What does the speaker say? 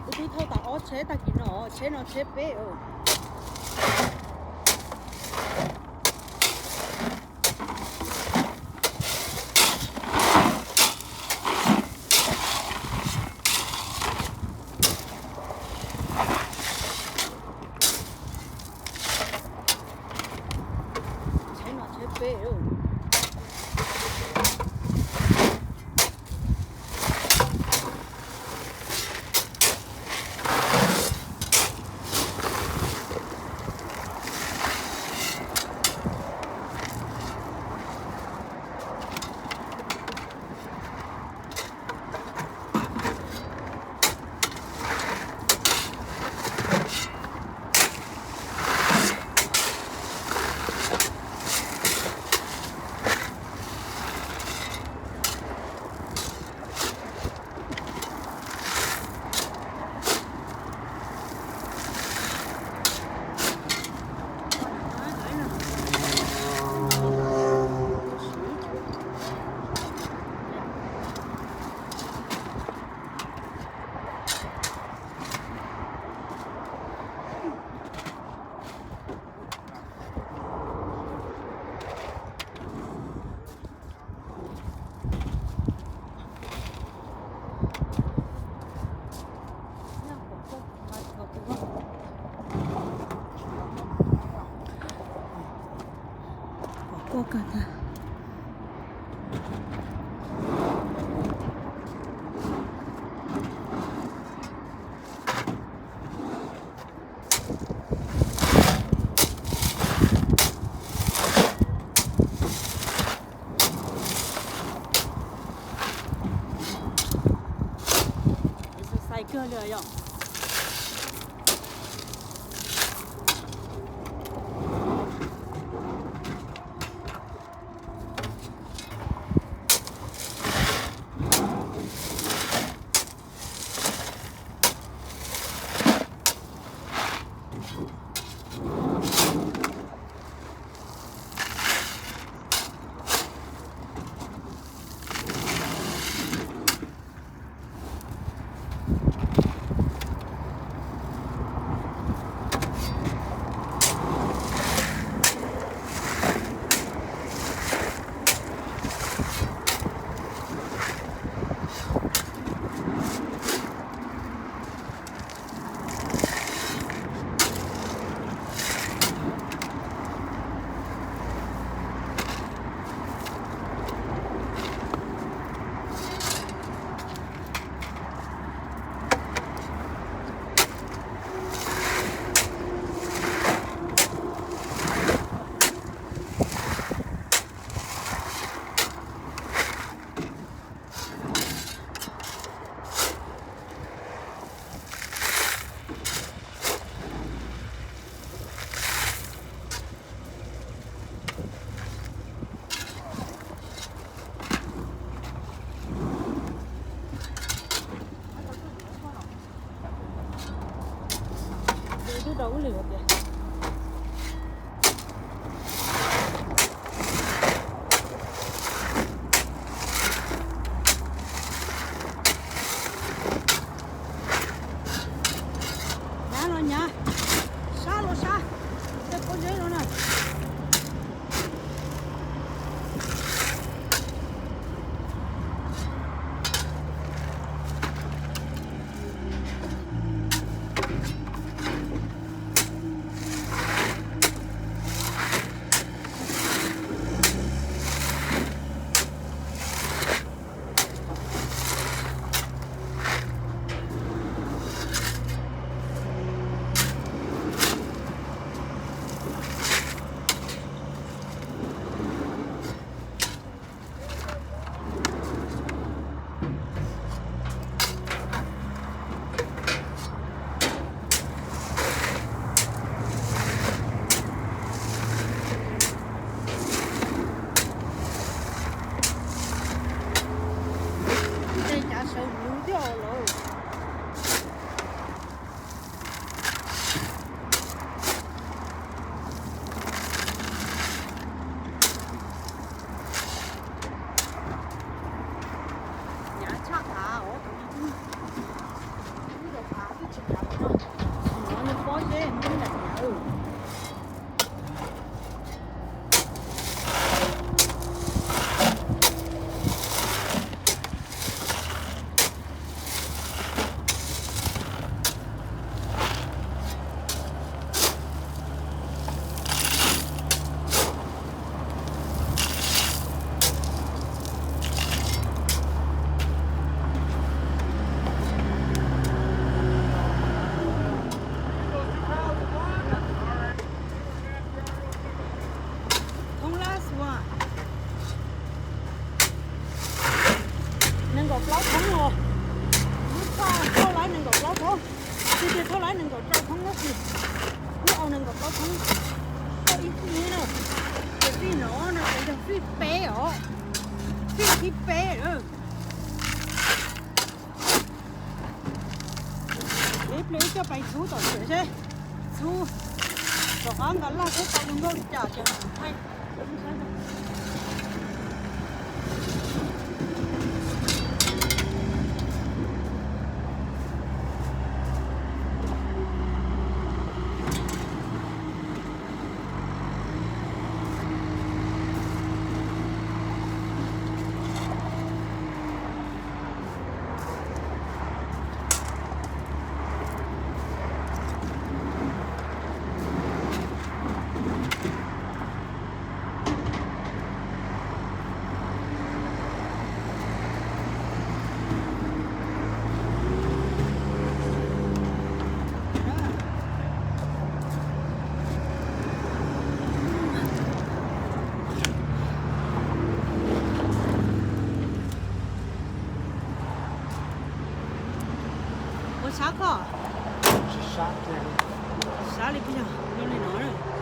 Kuv twb thauj tas ob tsheb tag kis no, tsheb no tsheb peb os. Tsheb no tsheb peb. Pom koj kawg ntag. Exercise kawg li yom. Twb rau ub li hais tias hnyav los hnyav, sab los sab, tej pob zeb no na. Tej cav sawv luv thiab lawm. Hnyav tshaj qab os. Ib zaug qab twb tsis hnyav li no. Hnyav li pob zeb ntub nram hnyav. Thoob lab xua. Nees nkaum plaub thoob os. Lub thauj lawv nees nkaum plaub thoob. Tus twg thauj lawv nees nkaum rau thoob lab xi. Lub au nees nkaum plaub thoob. Thauj ib fij na. Ces fij no no ces yog fij peb os. Fij thib peb lawm. Ib pliag wb coj pais txhub tom tsev seb txhub, rov qab nqa laj thiab tau zoo nkauj li cas ces thaij. Ua sab koj. Sab li peb yog zoo li no.